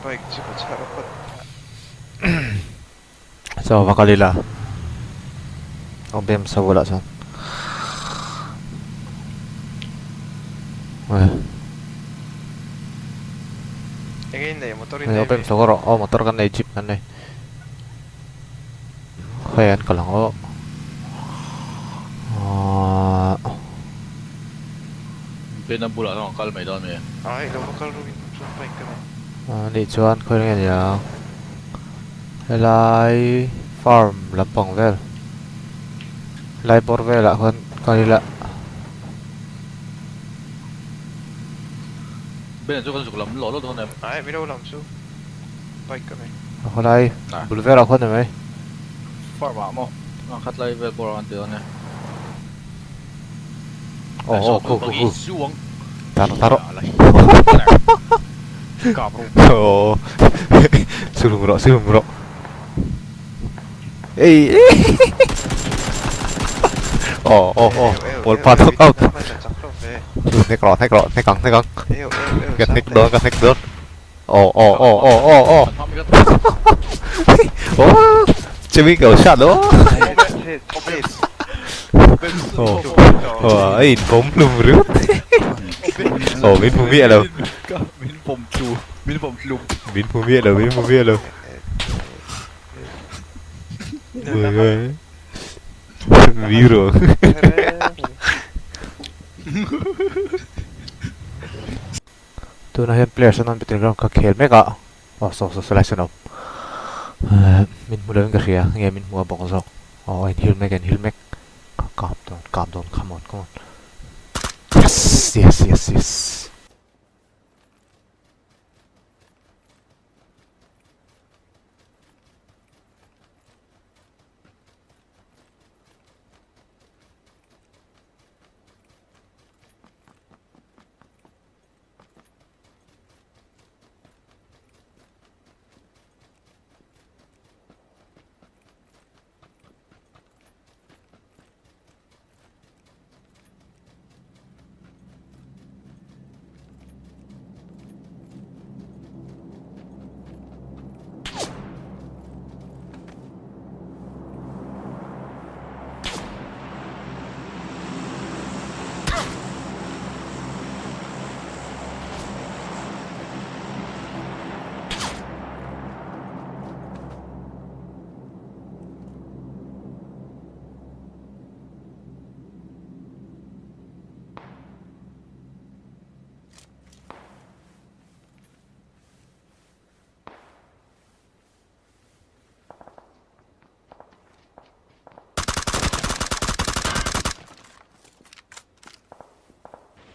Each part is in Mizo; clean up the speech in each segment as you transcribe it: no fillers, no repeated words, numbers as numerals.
Bike chu ka chhar phawt a. Chaw va kal ila Obem sa bulah chuan Enge in nei motor in nei Obem sa rawh aw motor kan nei jeep kan nei Khawi an kal ang aw Ahh. Bena bulah chuan ka kal mai dawn mi? Ai lo va kal ru in chuan bike ka nei. Anih chuan khawi nge ni ang? Helai farm lampang vel helai bawr velah khan kal ila. Bena chu kan zuk lam lawh lawh dawn em? Ai mi lo lam chu bike ka nei. Khawlai bul velah khuan ni mai. Farm ah maw? A khat lai vel bawr ah kan ti dawn e. Oh oh khu khu khu Taro taro Oh Sulung rawh sulung rawh Ei Oh oh oh Pawl pa knock out Hnek rawh hnek rawh hnek ang hnek ang Ka hnek dawn ka hnek dawn Oh oh oh oh oh oh Oh Chemi ka shot oh Oh Oh a in pawm hlum ringawt Oh min hmu miah lo Min pawm tlu min pawm hlum Min hmu miah lo min hmu miah lo Miro Tunah hian players an awm battleground ka khel mek a aw saw saw saw lai sawn a awm min hmu lovin ka hria nge min hmu a bawk zawk aw a inhil mek a inhil mek ka kap dawn kap dawn come on come on yes yes yes yes.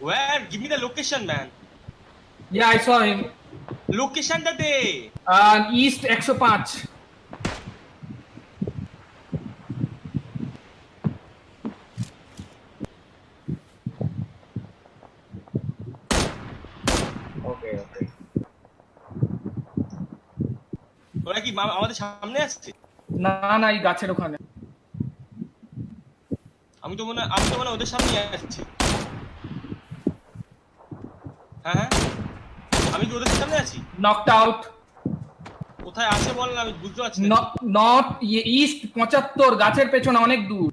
Where? Give me the location, man. Yeah, I saw him. Location the day. East 105. Okay, okay. ওরা কি আমাদের সামনে আসছে? না না এই গাছের ওখানে। আমি তো মনে আমি তো মনে ওদের সামনে আসছি। হ্যাঁ হ্যাঁ আমি কি ওদের সামনে আছি? Knocked out. কোথায় আছে বল না আমি বুঝতে পারছি না। নর্থ ইস্ট 75 গাছের পেছনে অনেক দূর।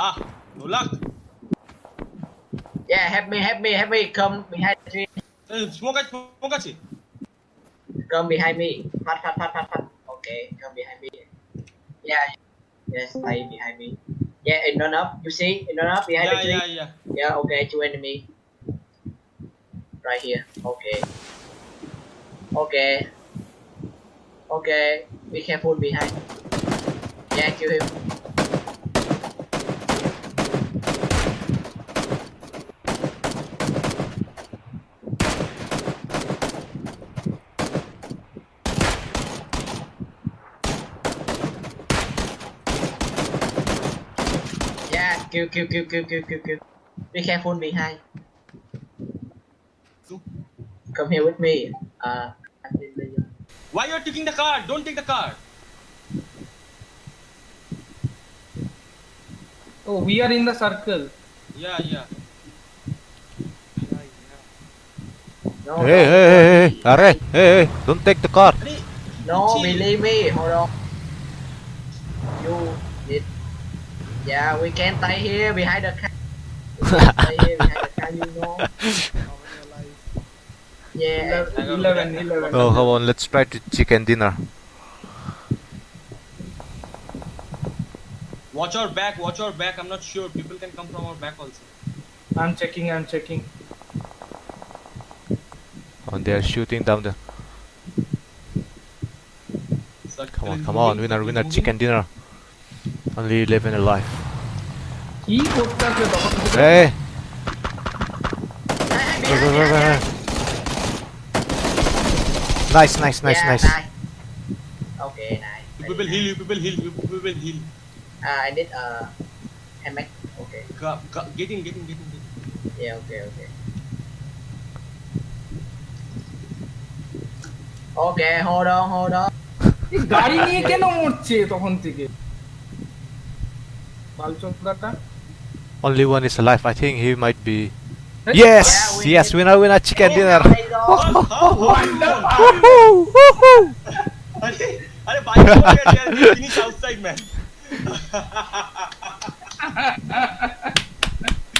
আহ no luck. Yeah, help me, help me, help me. Come behind me. Smoke আছে স্মোক আছে। Come behind me. Fast, fast, fast, fast, fast. Okay, come behind me. Yeah, yes, stay behind me. Yeah, in run up. You see, in run up behind Yeah, the tree. yeah, yeah. Yeah, okay, two enemy. Right here. Okay. Okay. Okay. Be careful behind. Yeah, kill him. Yeah, kill, kill, kill, kill, kill, kill, kill. Be careful behind. Come here with me. Why you are taking the car? Don't take the car. Oh, we are in the circle. Yeah, yeah. No, Hey, no, hey, hey, hey, arre, hey, hey, don't take the car. আরে No, believe me. Hold on. You need. Yeah, we can stay here behind the car. We can stay here behind the car, you know. Yeah. 11, 11. Oh, come on, let's try to chicken dinner. Watch our back, watch our back. I'm not sure. People can come from our back also. I'm checking, I'm checking. Oh, they are shooting down the. Circle Come on, is come on, moving, winner, circle is winner, moving. chicken dinner. Only 11 alive. কি করতেছে তখন থেকে? Hey, Hey, hey, go, go, behind, go, go, behind, go. Nice, nice, nice, yeah, nice. nice. Okay, nice. You people heal, you people heal, you people heal. I need a helmet. Okay. Go, go, get in, get in, get in, get in. Yeah, okay, okay. Okay, hold on, hold on. এই গাড়ি নিয়ে কেন মরছে তখন থেকে বালচোদাটা? Only one is alive. I think he might be. Hey. Yes, Yeah, we yes, did. winner, winner, chicken dinner. Oh my God. How, how, What the fuck? Woohoo, woohoo. আরে আরে bike finish outside man.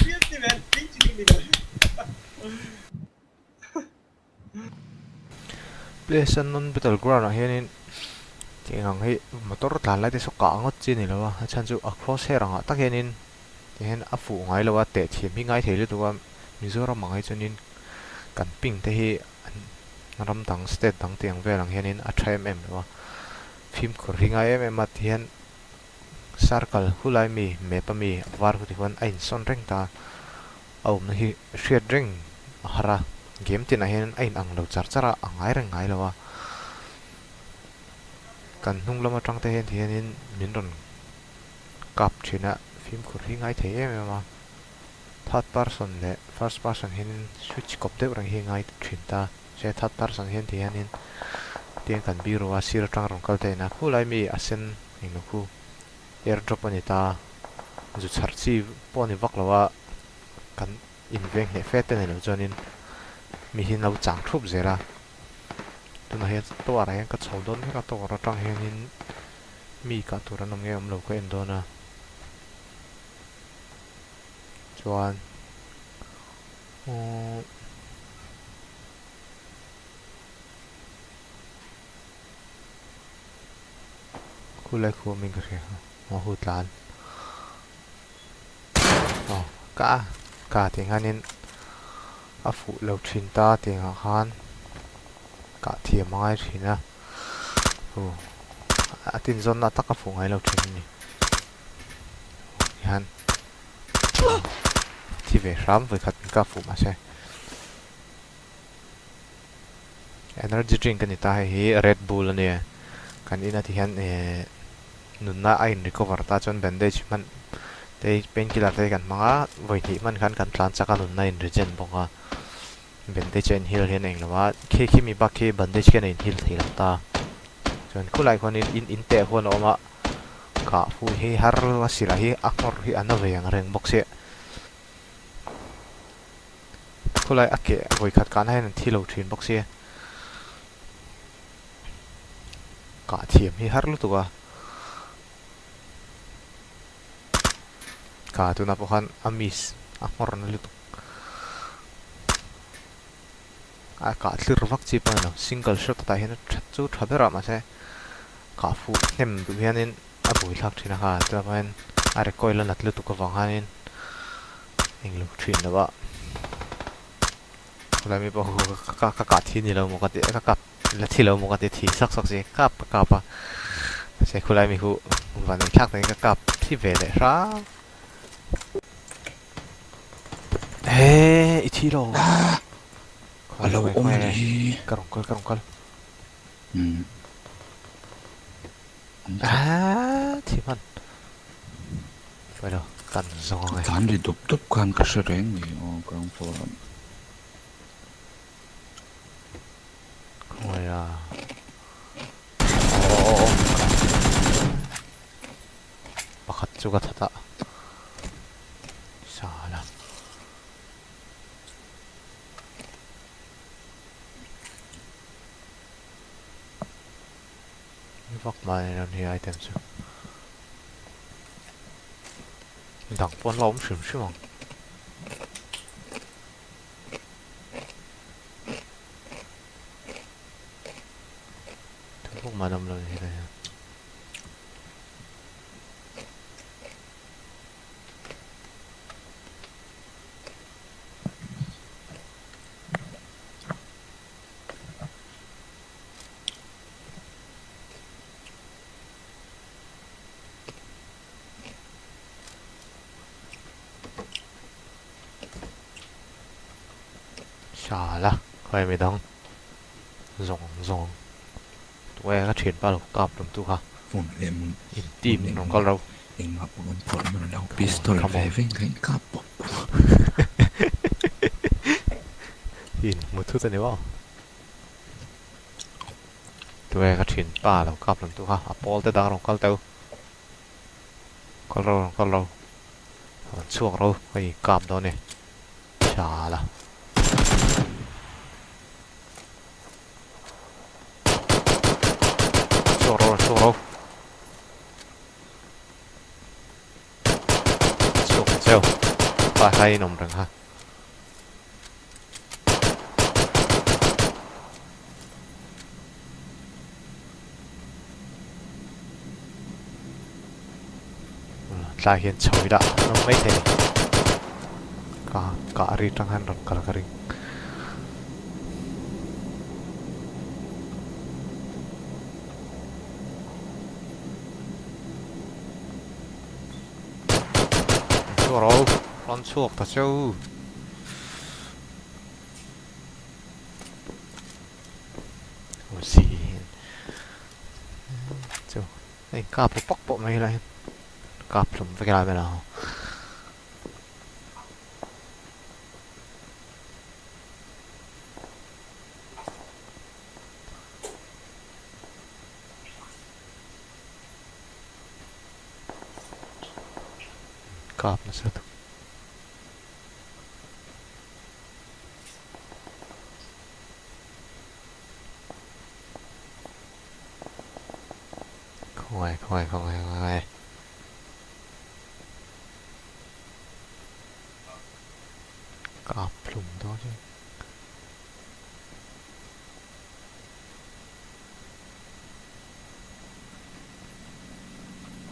Seriously man, big chicken dinner. Place an non battle ground ah hianin tiang ang hei motor tlan lai te saw kah ngawt chi ni lo a, a chhan chu a cross hair angah tak hianin ti hian a fuh ngai lo a teh thiam hi ngai thei lutuk a Mizoram ang hi chuanin kan ping te hi an ram dang state dang tiang vel ang hianin a tha em em lo a fimkhur hi ngai em em a ti hian circle hulai mi map a mi a var hu ti huan a insawn reng ta a awmna hi hriat reng a har a game tinah hian a in ang lo char char a a ngai reng ngai lo a kan hnung lam atang te hian ti hianin min rawn kap thin a fimkhur hi ngai thei em em a third person leh first person hianin switch kawp deuh reng hi ngai thin ta se third person hian ti hianin tiang kan biru a sir atang rawn kal theihna khulai mi a sen englo khu airdrop a ni ta zu chhar chi pawh a ni vak lo a kan inveng hneh fe te nei lo chuanin mi hi lo chang thup zel a tunah hian tower ah hian ka chho dawn vek a tower atang hianin mi kah tur an awm nge awm lo ka en dawn a chuan uhh khulai khu awm in ka hria a hu tlan aw ka ka tih hianin a fuh lo thin ta tih ang khan kah thiam a ngai thin a hu a tin zawn na tak a fuh ngai lo thin a ni hian thi ve hram vawi khat ka fuh mahse energy drink a ni ta hei hi Red Bull a ni kan ina ti hian ehh nunna a in recover ta chuan bandage hman te painkiller te kan hmang a vawi hnih hman khan kan tlan chak a nunna a in regen bawk a bandage a in heal hian eng lo a khi khi mi bak khi bandage khian a in heal thei lo ta chuan khulai khuanin in in teh huan a awm a kah fuh hi har a sirah hi a nghawr hi a na ve ang reng bawk sia khulai a keh vawi khat kahna hian an thi lo thin bawk sia kah thiam hi har lutuk a kah tunah pawh khan a miss a nghawr na lutuk a kah thlir vak chi pawh a ni lo single shot atah hian a that chu tha ber ah mahse kah fuh hnem duh hianin a buai thlak thin a kha tunah pawh hian a recoil a nat lutuk avang hianin englo thin lo a khawlai mi pawh ka ka kah thi ni lo maw ka ti ka kap la thi lo maw ka ti thi sak sak si kap ka kap a mahse khawlai mi hu van ei thlak takin ka kap thi ve leh hrang he i thi lo A lo awm a ni hi. Ka rawn kal ka rawn kal. Umm. Ah thi hman. Hruai lo kan zawng ang e. Tlan ri dup dup khan ka hre reng mai aw ground floor ah. Khawngaih a. Aw aw aw. Pakhat chu ka that a. vak mah a ni lo ni item chu. Dang pawh an la awm hrim hrim ang. Thu vak mah an awm lo ni helai hian. Shala khawi midang zawng zawng tuai ka thianpa lo kap tum tu kha Phone leh mun in team leh rawn kal ro engmah pawh kan phawrh hman lo pistol Come on. ve ve in kha in kap pawp pawp in hmu thut a ni maw tuai ka thianpa lo kap lam tu kha a pawl te dang rawn kal teu Kal ro kal ro rawn chhuak ro hei kap dawn e shala chhuak ro rawn chhuak ro chhuak cheu pa khai in awm reng ha. Tlai hian chho ila an awm mai thei ka kah ri tang hian rawn kal ka ring. Chhuak rawh u, rawn chhuak ta che u. Chu hei kap ru pawk pawh mai lai kap hlum vek lai mai lo. Kap nasa tuk. Khawngaih khawngaih khawngaih khawngaih. Kap hlum dawn hi.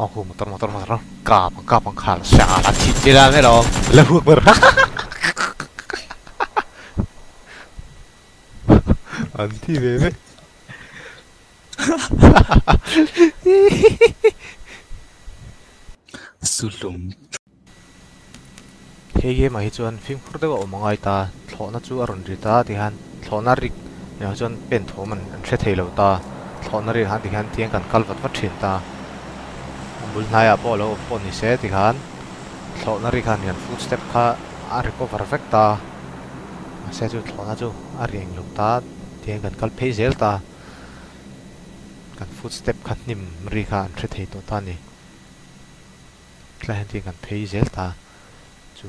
Aw hu motor motor motor kap ang kap ang khal shala thi chila me lo la huak ber an thi ve ve Suhlum He game ah hi chuan fimkhur deuh a awm angai ta, thlawhna chu a rawn ri ta tikhan thlawhna rik nen chuan pen thawm an hre thei lo ta, thlawhna rik han tikhan tiang kan kal vat vat thin ta, a bul hnaiah pawh a lo awm pawh ni se tikhan thlawhna rik han hian footstep kha a recover vek ta, mahse chu thlawhna chu a ri englo ta tiang kan kal phei zel ta, kan footstep kha hnim ri kha an hre thei tawh ta a ni. Tlai hian tin kan phei zel ta chu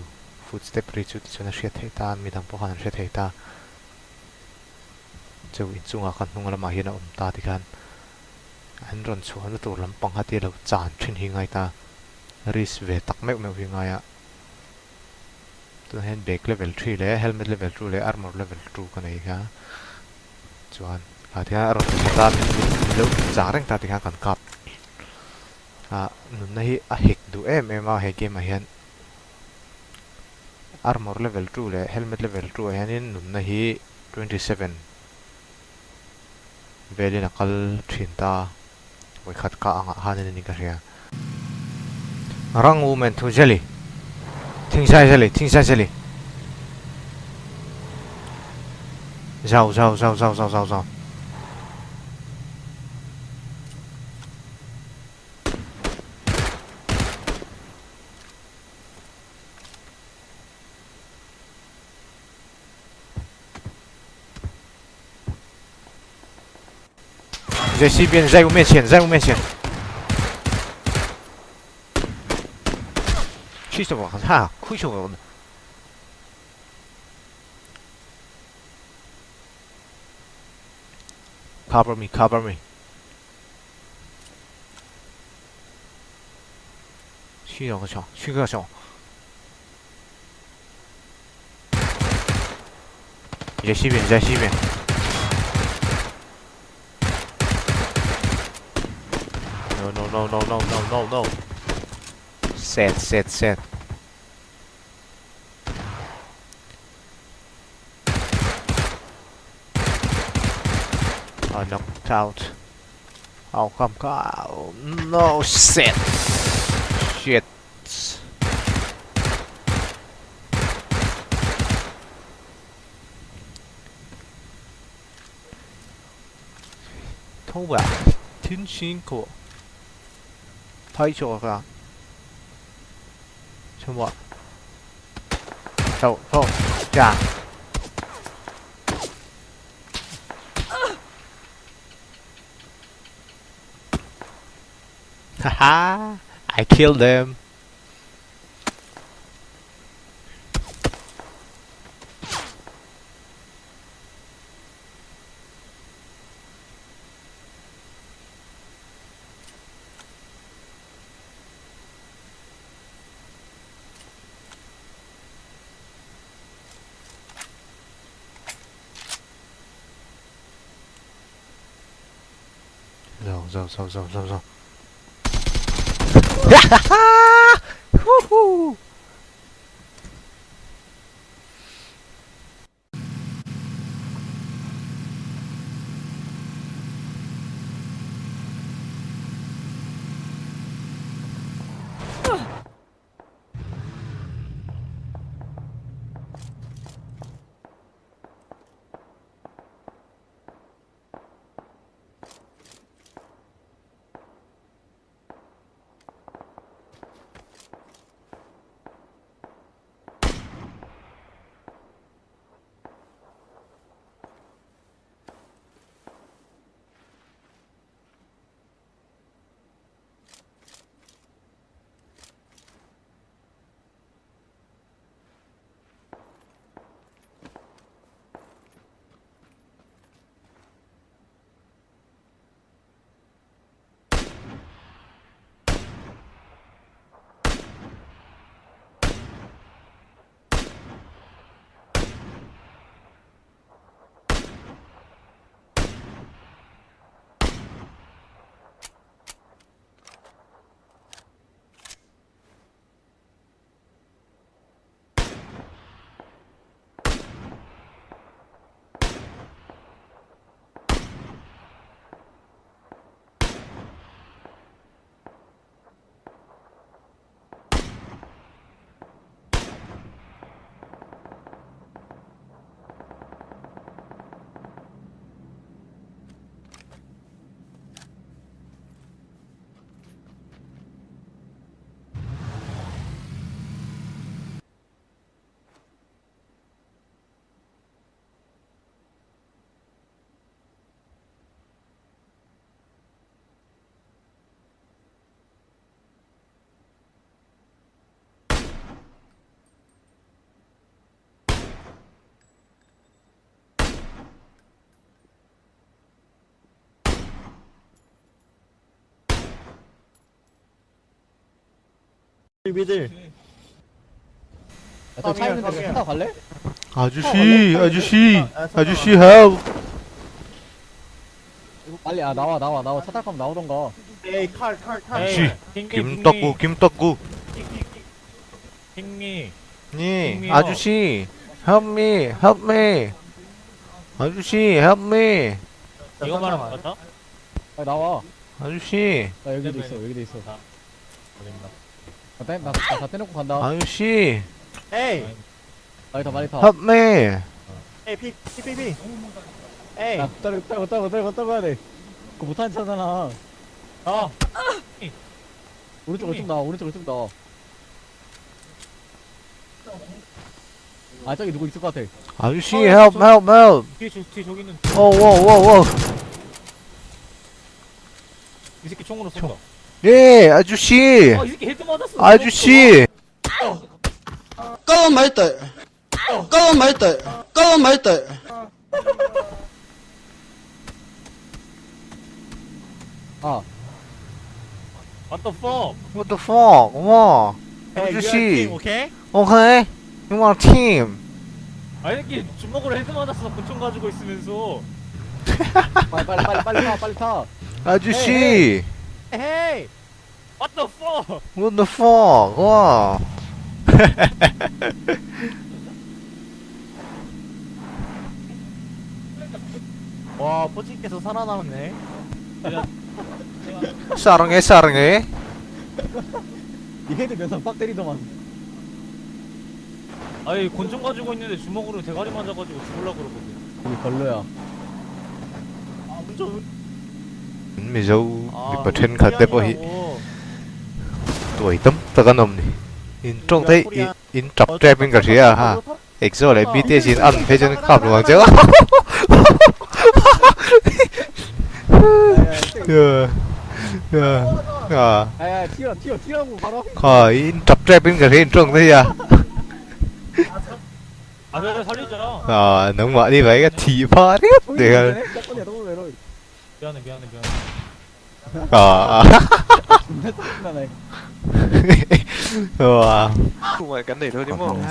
footstep ri chu tichuan a hriat theih ta midang pawh khan an hre thei ta chu inchungah khan hnung lamah hian a awm ta tikhan an rawn chhuahna tur lampang kha tia lo chan thin hi ngai ta risk ve tak meuh meuh hi ngai a tunah hian bag level 3 leh helmet level 2 leh armor level 2 ka nei kha chuan kha tikhan a rawn ti ta min lo chang reng ta tikhan kan kap Ah nunna hi a hek duh em em a he game ah hian armor level 2 leh helmet level 2 ah hianin nunna hi 27 velin a kal thin ta vawikhat ka angah khanin a ni ka hria. Rang u men thu zeli thingzai zeli thingzai zeli zau zau zau zau zau zau zau. 在西边，在我面前，在我面前。去什么？哈，亏什么？Cover me, cover me. 去个枪，去个枪。你在西边，你在西边。No no no no no no no no. Set set set. I knocked out. Oh come on. No shit. Shit. 偷啊！挺辛苦。拍手啊！什么？走走呀！哈哈！I killed them. Zo, zo, zo, zo, zo, zo. Woohoo! 차 있는데 그냥 차 타고 갈래? 아저씨, 아저씨, 아저씨 help. 빨리 아 나와 나와 나와 차 탈 거면 나오던가. 아저씨, 김떡구, 김떡구. 핑미 네, 아저씨, help me, help me. 아저씨, help me. 이거 말하면 맞아? 빨리 나와. 아저씨, 나 여기도 있어 여기도 있어. 어딘가 나다 떼놓고 간다. 아저씨, 빨리 타 빨리 타. help me. 야, 떨고 떨고 떨고 떨고 떨고 해야 돼. 그거 못하는 차잖아. 어! 오른쪽으로 쭉 나와 오른쪽으로 쭉 나와. 아 저기 누구 있을 것 같아. 아저씨, help, help, help. 뒤에 저, 뒤에 저기 있는 오, 오, 오, 오. 이 새끼 총으로 쏜다 네, 아저씨, 아이 새끼 헤드 맞았어 아저씨. 까만 말딸 까만 말딸 까만 말딸 아. What the fuck? What the fuck? Wow. Hey, What you you are see? team, okay? Okay. You are team. 아, 이 새끼 주먹으로 헤드 맞았어. 권총 가지고 있으면서. 빨리 빨리 빨리 빨리 타 빨리 타. 아저씨. Hey! What the fuck? What the fuck? 와. 와, 포진께서 살아남았네. 사랑해 사랑해. 이 헤드 면상 빡 때리더만. 아니, 권총 가지고 있는데 주먹으로 대가리 맞아가지고 죽으려고 그러거든. 우리 걸로야. 아, 운전. Mizo 아, mipa thenkhat te pawh hi 코리안이라고. tuai tam tak an awm ni. In tawng te in in tap tep in ka hria ha. Exo leh BTS in an phei chuan kap lo ang che. À. 야야 튀어 튀어 튀라고 바로. Kha in tap tep in ka hria in tawng te hi a. 아, 그래, 살리자. À nangmah ni mai ka thi pha riap te kha. 짝건이야 너무 외로워. 미안해, 미안해, 미안해. À. 존나 짜증나네. Wow. Không phải cái này thôi đúng không?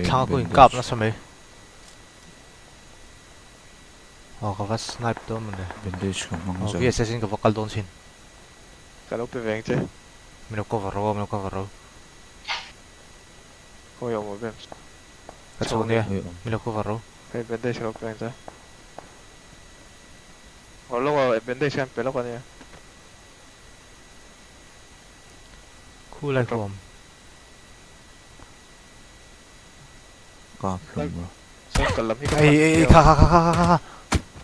Thang ko in kap nasa mai. Aw ka va snipe dawn mawle. Bandage ka hmang Aw zo. VSS in ka va kal dawn chin. Ka lo pe veng che. Min lo cover ro, min lo cover ro. Khawi awm awm em. Ka chhawk nia, Hei awm. min lo cover ro. Hei bandage ka lo pe veng che. Aw lawk a bandage khan pe lawk ania. Khu lai khu awm. Kap hlawm ro. Circle lam hi ka Ei ei ei kha kha kha kha kha kha.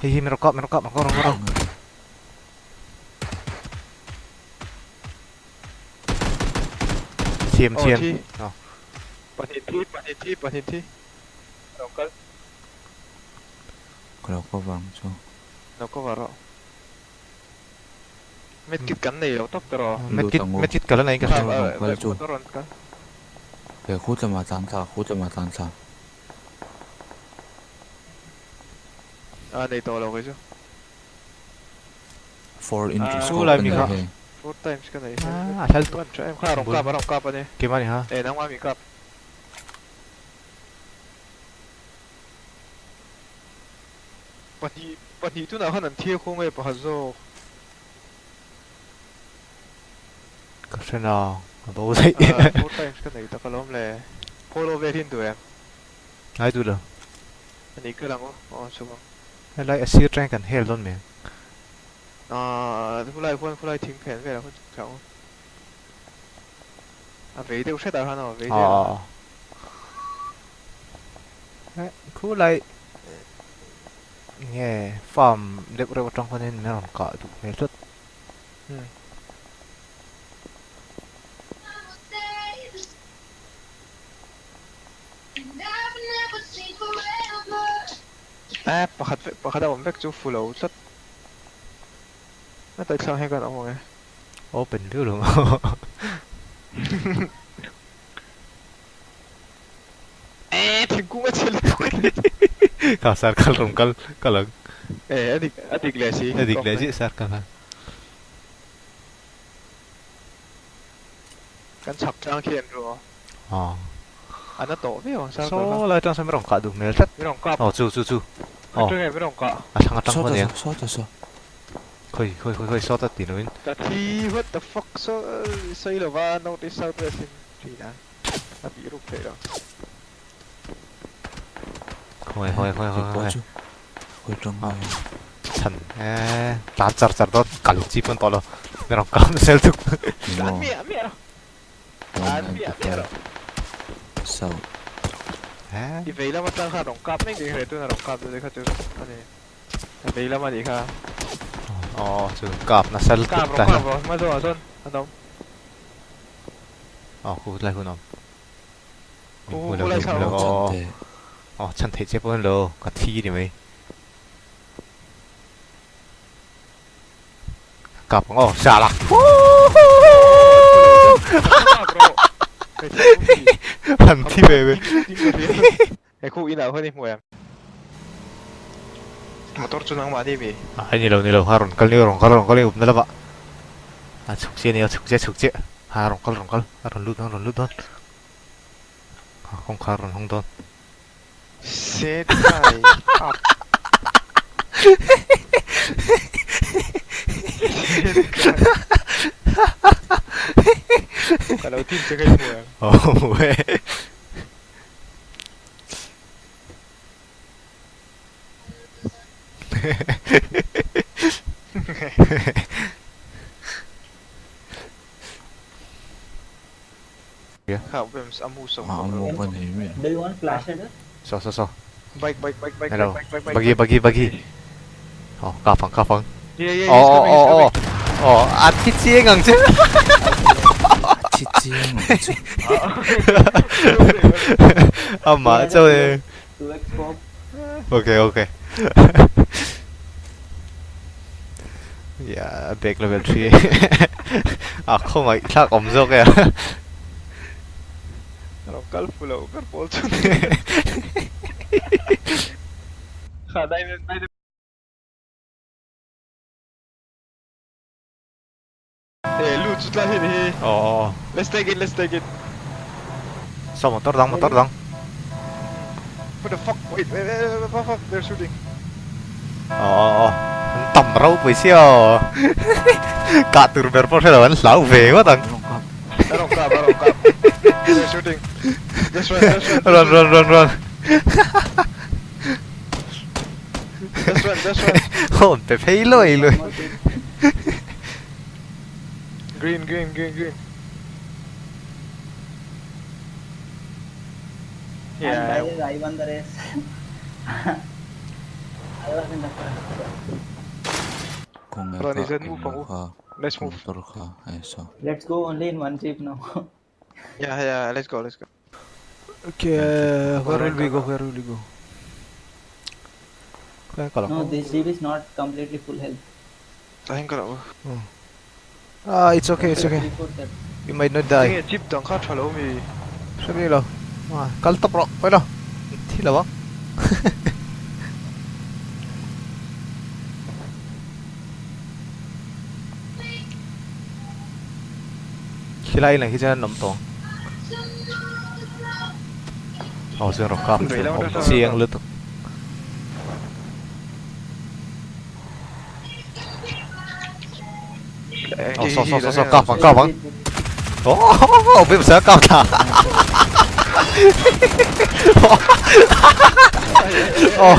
Hei hi min rawh kap min rawh kap min rawh kap rawh. Thiam thiam. Aw. Pahnih thi pahnih thi pahnih thi. Lo kal. Ka lo cover ang chu. Lo cover rawh. Medkit kan nei lo tawp ta rawh. Medkit medkit ka la nei ka hria. Kal chu. Motor rawn kal. He khut lamah tlan thla khut lamah tlan thla. A nei tawh lo kei chu. Four into Chu scope lai a mi nei kha. hei. Four times ka nei. Ah, a hlal tuk. Chuan tha em kha rawn kap a rawn kap a ni. Keimah ni ha. Eh nangmah mi kap. Pahnih pahnih tunah khan an thil khung nge pakhat zawk. Ka hre na a bo daih. Ah four times ka nei tak alawm le. Follow vel hi an duh em? Ngai duh lo. Ani ka lang aw aw chhung ang. Helai a sir atangin kan hel dawn mai. Ah khulai khuan khulai thing phen velah khuan chhuk ang aw. A vei deuh hret ah khan aw vei deuh. Aw. Eh khulai nge farm deuh reuh atang khuanin min rawn kah duh hmel tlat. Hmm. Eh pakhat vek pakhat a awm vek chu fu lo tlat. A taithlang hian kan awm ang e. Open viau lo Eh thingkung a chhe lutuk a ni. Kha sar kal rawng kal kal ang. Eh a dik a dik leh si. A dik leh chiah sar kal ang. Kan chhak tlang khi an ru a. A na tawh viau ang sar kal kha. Saw lai atang sawn min rawn kah duh hmel tlat. Min rawn kap. Aw chu chu chu. Aw. Chu nge min rawn kah. A thlang atang pawh aniang. Saw ta saw. Khawi khawi khawi khawi saw ta ti loin. Ka thi what the fuck saw sawi lova north east south west in thin a a bih ruk theih lo. Khawi khawi khawi khawi Khawi chu khawi tang ai. Chhan e tlan char char dawn kal chi pawn tawh lo min rawn kah nasa lutuk. Tlan miah miah rawh. Tlan miah miah rawh. South. I vei lam atang khan rawn kap mek ni kha tuna rawn kap te kha chu a ni. A vei lam a nih kha. Aw chu kap nasa lutuk Kap rawn kap rawh hma zawhah chuan an awm. Aw khu lai hun awm. Khu khu lai chhan aw. Aw chhan theih che pawh a ni lo ka thi ni mai. Kap ang aw sha la. Han thi ve ve. He khu inah khuan i hmu em? Motor chu nangmah ni mi? Ai ni lo ni lo a rawn kal ni rawn kal rawn kal i awmna lamah. A chhuk chiah a nia, a chhuk chiah a chhuk chiah. Ha a rawn kal rawn kal, a rawn lut dawn a rawn lut dawn. Ha kawngkhar a rawn hawng dawn. Set kai up. Set kai. Ka lo team che ka i hmu em? Aw hmu e. Do you want flash header? So so so. Bike bike bike bike Hello. bike bike bike. Bagi bagi bagi. Oh, ka phang ka phang. Yeah yeah. Oh oh oh. Oh, a thi chiang ang chu. Thi chiang ang chu. Ama cho e. 2x pop. Okay okay. Yeah, back level 3. A khawngaih thlak awm zawk e. Alo kal fu lo ber pawl chu. Kha dai dai Eh, lut chu tlai hi ni hi. Aw. Let's take it, let's take it. Saw motor dang, motor dang. What the fuck? Wait, wait, wait, wait, fuck, fuck, they're shooting. Aw, aw, aw. An tam ropui sia aw. Kah tur ber pawh hre lo, an hlau ve ngawt ang. A rawn kap, a rawn kap. They're shooting. Just run, just run. Run, run, run, run. Just run, just run. Hawn pe phei luai luai. Green, green, green, green. Yeah. And I won the race. I was in the first. Run, is that move ang u? Let's move. Let's go only in one jeep now. Yeah, yeah, let's go, let's go. Okay, where will we go? Where will we go? No, this jeep is not completely full health. Ah, it's okay, it's okay. You might not die. Tinge jeep dang kha tha lo mi. Hre bik lo. Ah, kal tawp rawh, pawi lo. Thi lo ang. Khilai inah hi chuan an awm tawh ang. Aw chuan rawn kap chu awm chiang lutuk. Aw saw saw saw saw kap ang kap ang. Aw bem sa kap thla. Aw.